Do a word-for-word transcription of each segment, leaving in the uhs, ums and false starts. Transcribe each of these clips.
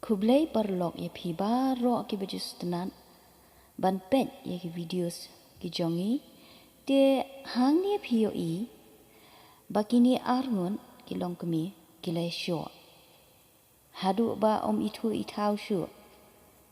Khublei paralok ïa phi baroh kiba ju sngewtynnat ban peit ïa ki videos ki jong ngi. Te hangne phi ïohi ba kine arngut ki longkmie ki la ïashoh haduh ba ym ithuh ithaw shuh.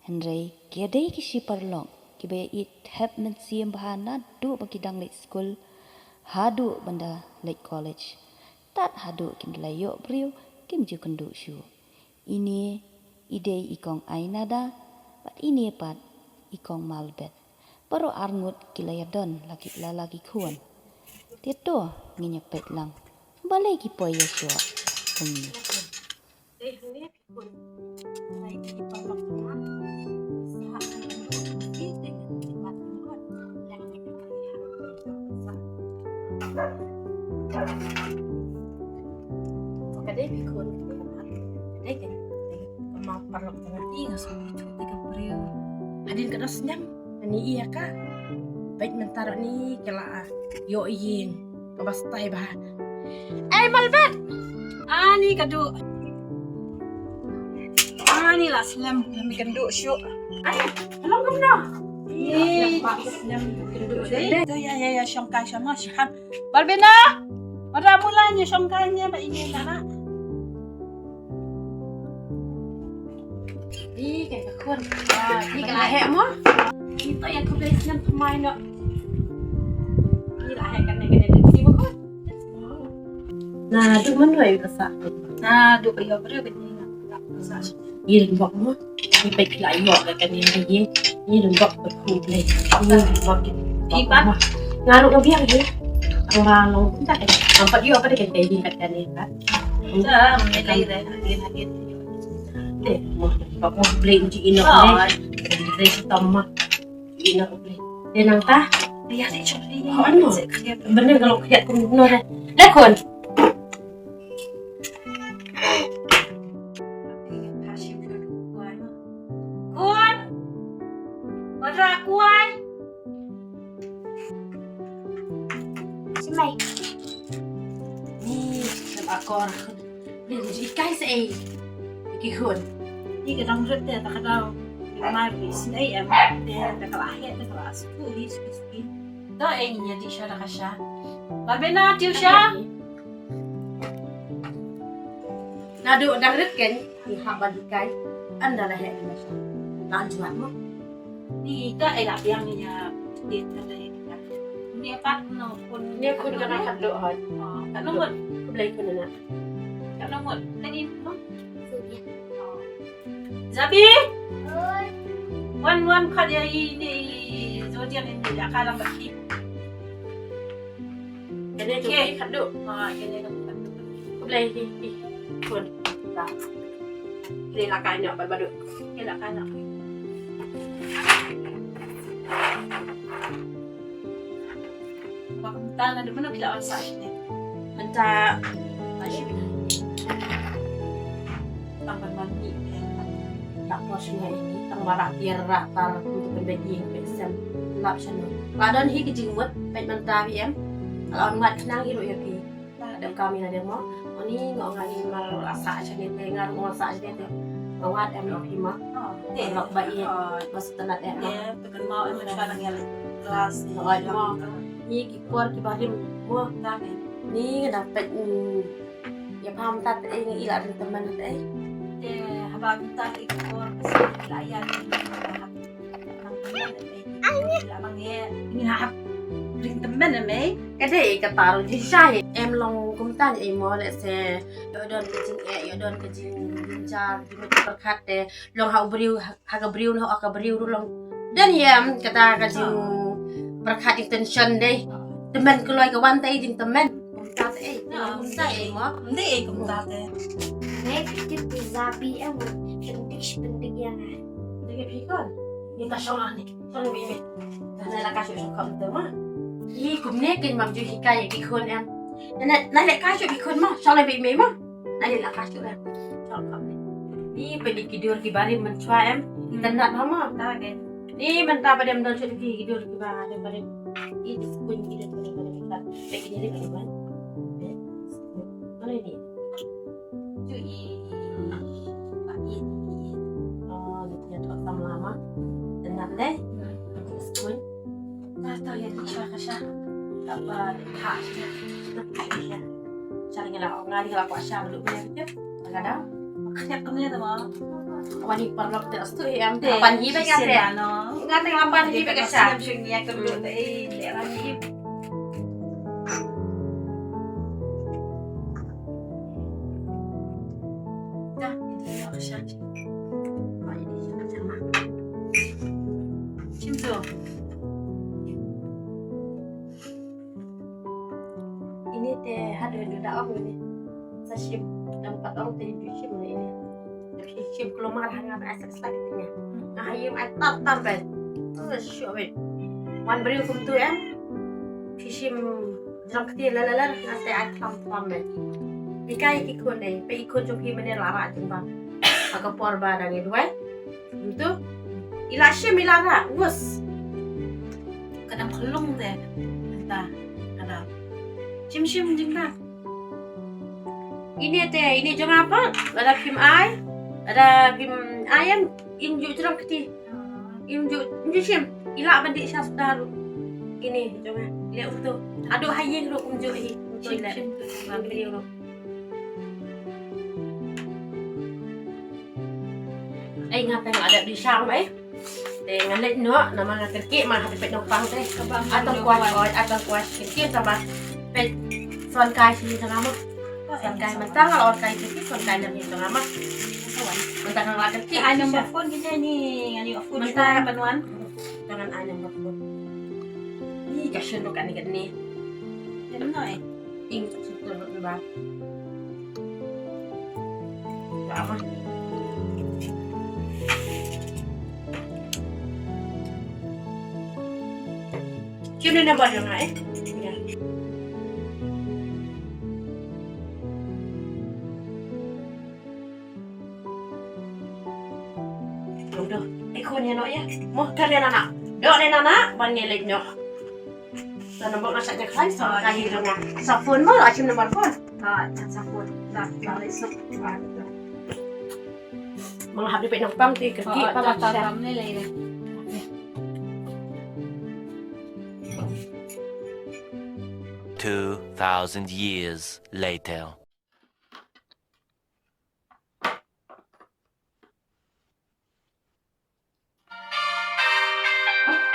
Hynrei ki dei ki shi paralok kiba ïeit thep mynsiem bha naduh ba ki dang leit skul haduh ban da leit college. Tad haduh kin da la ïoh briew kim ju kynduh shuh. Ine i dei i kong Ainada bad ine pat i kong Malbet. Baroh arngut ki la ïadon la ki, la la ki khun. Te to ngin ïa peit lang balei ki poi ïashoh kumne. Ka dei phi khun, ka dei ka, ka ma paralok ka ngi nga sngewthuh te ka briew. Hadien ka dos snem ani ïa ka. Bad mynta ni ka la ïoh ïing kaba stai bha. Ei Malbet, ani ka duh. Ani la slem, mi kan duh shuh. Ai, hello kumno? Ih, slem kan duh shuh. Dei, ïa ïa ïa shong kai shong shong. Barbena. Mara mula ïa shong kai ïa ba ini dana. Ih, kai ka khun. Ih, ka la heh mo. Ito ïa khublei snem thymmai noh. Ih, la heh kane kane dei si mo khun. Naduh mynno ïa ka sah? Naduh ka ïoh briew ka ni. Ïa ring bok mo. Ïa peit la ïoh ka kane ïa. Ïa ring bok ka khu blei. Ïa ring bok ki. Ki pat? Nga ruh nga biang ïa. Ang ba long kumta ka. Ang pat ïoh ka dei ka dei ka kane ka. Kumta, ang dei dei. Dei mo. Bok mo blei uji ino. Dei. Dei stom mo. Ina ublei. Te nangta. Ïa, te chong ni. Oh, ano? Bene kalau khriat kumno de. Dei khun. Khun. Wadra kuai. Shimai. Ni, sem akor. Ni, ni kai sa ei. Ki khun. Ni ka dang rit te ta ka dau. Ni ma bi sin ei em. Te ta ka la heh, ta ka la sku, hi sku sku. To ei ni di sha da ka sha. Barbena tiu sha. Naduh dang rit ken, ni ha ba di kai. Anda la heh ni ma sha. Lan juat mo. Ni ka ai la biang ni ya. Ni ka ai la biang. Ni pat no pun. Ni pun ka na ka do hoi. Ka no ngot. Ka blai pun na. Ka no ngot. Ka ni no. Zabi. Wan wan ka dia i ni. Zodian ni ya ka la ba ki. Kane tu ka do. Ah, kane ka do. Ka blai ni. Pun. Dah. Ni la ka nya ba ba do. Ni la ka nya. Ba kumta na de mano ki la wan sa shine. Mynta la shine. Tang ban mandi. La pos shine ini tang ba ra tiar ra tar untuk pynbeit ïing pynbeit sem. Lap shano. La don hi ki jingmut peit mynta hi em. La wan mat khnang hi ruh ïa phi. Dep kam ïa dep mo. Oni ngo nga i mar la sa shane te nga ngo sa shane te. Nga wad em lo phi ma. Te lok ba i. Ba sutnat em mo. Te kan mau em shwa nang ïa kelas. Oi mo. Ni ki por ki barim mo. Ni nga da pet. Ïa pam tat e ngi la ring temen te. Te haba tat e ki por la ïa. Ring temen mei. Ka dei ka taru jingshai. Em long kumta ni mo lehse. Ïoh don ka jingeh, ïoh don ka jingjynjar, jingmut jingpyrkhat te. Long ha u briew, ha ka briew noh, ha ka briew ruh long. Don ïa em kata ka jingpyrkhat jingtension dei. Temen kloi ka wan te jingtemen. Kumta te ei, kumta ei mo. Ym dei ei kumta te. Nai kit kit zabi em. Pendik pendik ïa nga. Dei ka phi kon. Ni ta shong ani. Shong bi me. Na la ka shu shong kham te ma. Ih, kumne kin mam ju hikai ïa ki khun em. Na, na, na le ka shu ki khun ma. Shong le bi me ma. Na le la ka shu em. Shong kham ne. Ni pyndik ki dur ki barim mynshwa em. Tynat ha ma. Ta ke. Ni mynta ba dem don shu ki dur ki barim barim. Ih, ki khun ki dur ki barim barim. Pyndik ki dur ki barim. Mana ni? Ju i. Dei? Skun. Dah tahu ya, ni syah ka syah. Tak apa, tak syah. Syah ni lah, ngan ni lah kuat syah dulu, boleh ke? Agak dah. Kena kena tu mah. Wan ni parlok te astu, eh, am te. Lapan hi ba ngate. Ngate lapan hi ba ka syah. Siam sing ni aku dulu te, eh, dia lagi. Dah, ini dia ka syah. Shim tu. Ini te haduh, haduh da ong ini. Sa shim, dang pat ong te ju shim ini. Ju shim kulmar ha nga ba ai sa slak iti nga. Nga ha ïing ai tar tar ba. Tu sa shu ba. Wan briew kumtu em. Ju shim jrong kti la la la, nga te ai klam klam ba. Ïa kai ki khun dei, peit ki khun jong phi mynne la rah jingba. Ha ka por ba dang ïa duwai. Kumtu. I la shim i la rah, wus. Ka dang khlung te. Mynta ka dang. Shim shim jingba. Ini te, ini jong nga pat, lada phim ai, lada phim ai em, im ju jrong kti. Im ju, im ju shim, i lah ban dih sha suda ruh. Ini jong nga, leh kumtu. Haduh ha ïing ruh kumjuh hi. Kumtu i leh. Shim, shim tu. Ngan kylli ruh. Ai nga peng la dep dih sha ruh ai. Te ngan leit noh, namar nga kyrkieh ma hap peit nongpang te. Kaba nga Atang ïoh kwah, kwah. Oi, atang kwah kyrkieh kaba peit suan kai sini tang ma. Suan kai mynta nga la ot kai kyrkieh, suan kai lem hi tang ma. Mynta nga la kyrkieh. Ai number phone kita ni, ngan ïoh phone Mynta ban wan. Jangan ai number phone. Ni ka shun kan ni kan ni. Em noi. Ing suk suk tu ba. Ba ma. Sini na ba jong ai. Ya. Doh, doh. Ai khun ïa noh ïa. Mo, kal ïa nana. Doh ïa nana, ban ngi leit noh. Sa nambok na sa ïa khlaiñ, sa ka hi jong nga. Sa phone mo, la shim number phone. Ha, sa phone. Sa, sa leit sa. Ma nga hap dei peit nongpang te kyrkieh pa ba sa. Two thousand years later.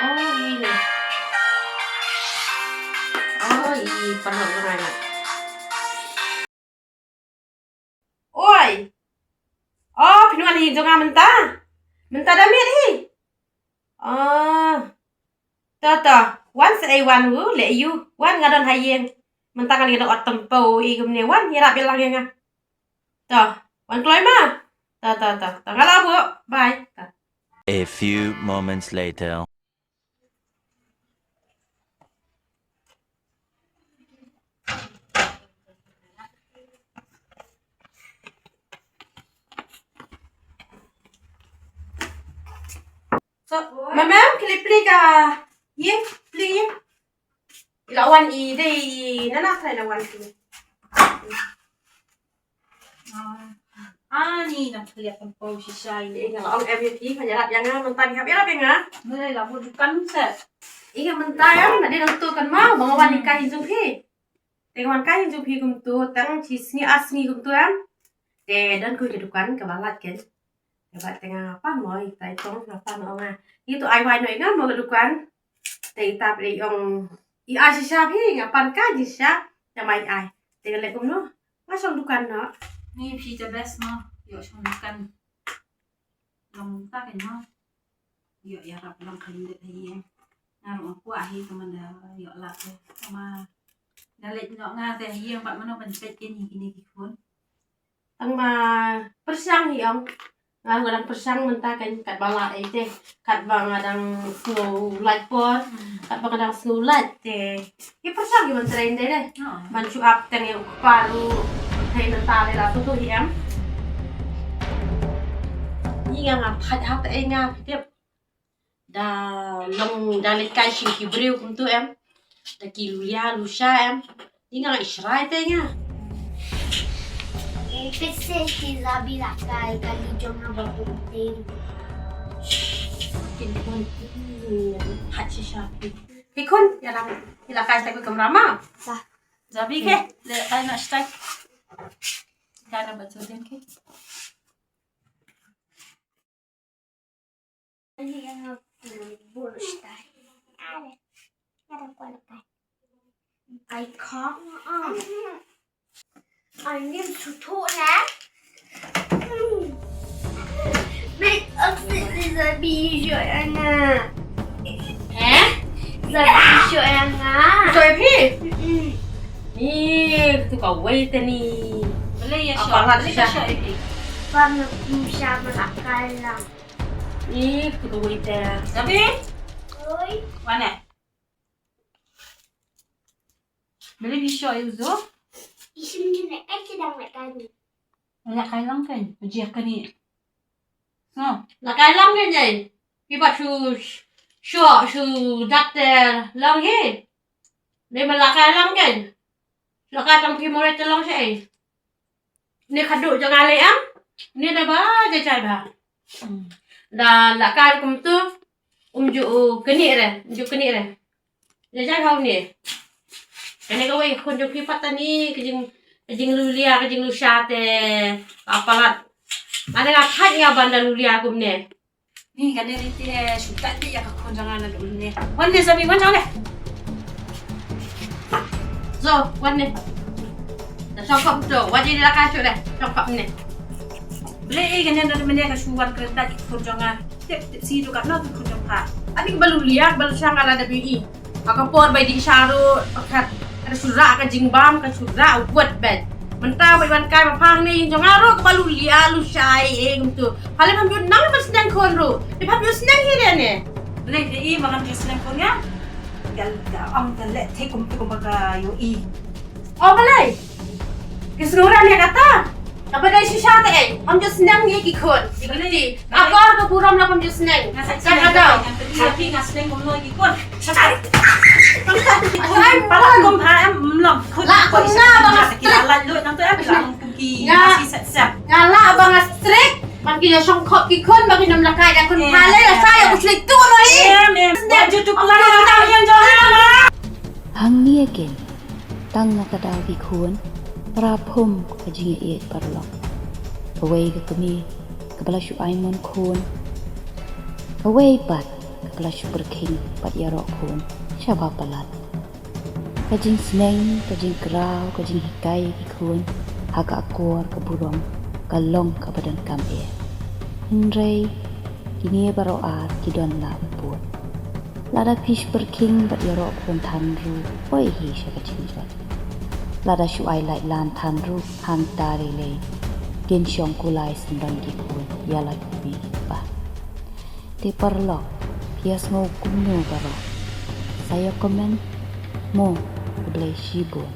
Oh, ini. Oh, ini pernah dengar. Oi. Oh, phin wan hi jong nga mynta. Mynta da miet hi. Oh. To, to. Wan sa ei wan u, leh ïa u. Wan nga don ha ïing. Mynta ngan ïa don ot tympew i kumne wan ïarap ïa lang ïa nga. To, wan kloi ma. To, to, to, to, nga la buh. Bye. To. A few moments later. So, Mama, klik, klik, ah, ye, klik, ye. I la wan i dei i nana trai la wan ki. Ani nang khlieh kan pau shisha i. Nga la ong em ïa phi, phan ïarap ïa nga, mynta phi hap ïarap ïa nga. Ngi la buh dukan set. Nga mynta em, nga dei nang tu kan ma, ba nga wan i kai jong phi. Te nga wan kai jong phi kumtu, tang shi sngi ar sngi kumtu em. Te don kawei ka dukan kaba lait kan. Te ba te nga pan mo, i tai tong nga pan mo nga. Itu ai wai no i nga mo ka dukan. Te i tap i ong i ai shisha phi nga pan ka shisha. Te mai ai. Te nga leh kumno. Nga shong dukan no. Ni phi te best mo. Ïoh shong dukan. Long ta kan mo. Ïoh ïarap lang kan de hi. Nga ruh nga kwah hi ka man da ïoh lap de. Ka ma da leit noh nga te hi pat mano ban peit kine kine ki khun. Tang ba pyrshang hi ong. Nga ruh nga dang pyrshang mynta kan katba lah ei te. Katba nga dang sngew lait por. Hmm. Katba nga dang sngew lait te. Ki pyrshang ki ban train de de. Oh. Ban shu ap tang ïa u kpa ruh. Hei mynta le la tu tu hi em. Ni nga ngam thait ha te ei nga tip. Da long da leit kai sha ki briew kumtu em. Da ki luya lusha em. Ni nga i shrai te nga. Pese ki zabi la kai kali jong nga ba pun te. Ki khun, ki khun, ïa la, ïa la kai sha ka kamra ma. Sa. Zabi ke, le kai na stai. Kai na batu din ke. Ai khong. Ai nim su thu na. Make up this is a bijou ana. Eh? Is a bijou ana. Bijou phi? Mm. Ni tu kawei te ni. Boleh ya. Apa shoh? Boleh ya shoh ini. Pam bisa melakar lang. Ni tu kawei te. Tapi? Oi. Mana? Beli biso ayu zo. Isim ni ne ai ki dang lak kani. Lak kai lang kan. Jia kani. No. Lak kai lang kan jai. Ki ba shu shu shu dak te lang hi. Ni ma lak kai lang kan. Lak kai tang ki more te lang shi ai. Ni khadduh jong nga lei em. Ni da ba jajai ba. Da laka kum tu. Um ju keni re, um ju keni re. Jajai ba ni. Kane kawei khun jong phi pat ni ka jing, ka jinglulia, ka jinglusha te. Ka palat. Ada nga thait nga ban da lulia kum ne. Ni kane ni te shu tat ïa ka khun jong nga na dum ne. Wan ne Zabi, wan jong ne. Zo, wan ne. Da shong kop to, wan ji la ka shu le. Shong kop ne. Ble e kane na dum ne ka shu wan kren tat ïa ka khun jong nga. Tip tip si tu ka na ka khun jong pha. Ani ka balu liak, balu shang ala da bi i. Ha ka por bai dih sha ruh, pakat ka da shu rah ka jingbam, ka shu rah wad bad. Mynta bai wan kai ba pha hangne ïing jong nga ruh kaba lulia lushai ïing tu. Pha leh pham ju nang ban sneng khun ruh. Leh pham ju sneng hi re ne. Leh dei i ba ngam ju sneng khun nga. Gal gal ong gal leh thik kum tu kum ba ka ïohi. O balei? Ki sngew ran ïa kata. Kaba dei shisha te ei. Ym ju sneng ïa ki khun. Balei? Akor ka burom la ym ju sneng. Nga sa sneng. Nga phi nga sneng kumno ïa ki khun. Shut up. Ai, pala kum ha em mlom. Khun la kum nga ba nga strict. La lut nang tu em la kum ki. Nga si set set. Nga la ba nga strict. Ban ki ïa shong khop ki khun ba ki nym la kai da khun pha le la sa ïa u slik tu no hi. Em em. Sneng. Ju tu pala ïa jong. Hangne again. Tang na ka daw ki khun, para phum ka jingïaieit paralok. Kawei ka kmie kaba la shu ai mon khun. Kawei pat kaba la shu pyrkhing bad ïaroh khun shaba palat. Ka jingsneng, ka jingkraw, ka jinghikai ïa ki khun ha ka akor ka burom ka long kaba donkam eh. Hynrei kine baroh ar ki don la bud. Lada phi shu pyrkhing bad ïaroh khun than ruh, poi hi sha ka jingjot. Lada shu ai lait lan than ruh, hangta lei lei kin shong kulai symbai ki khun ïa la ki kmie ki kpa. Te paralok, phi ïa sngew kumno baroh? Sa ïa comment mo, khublei shibun.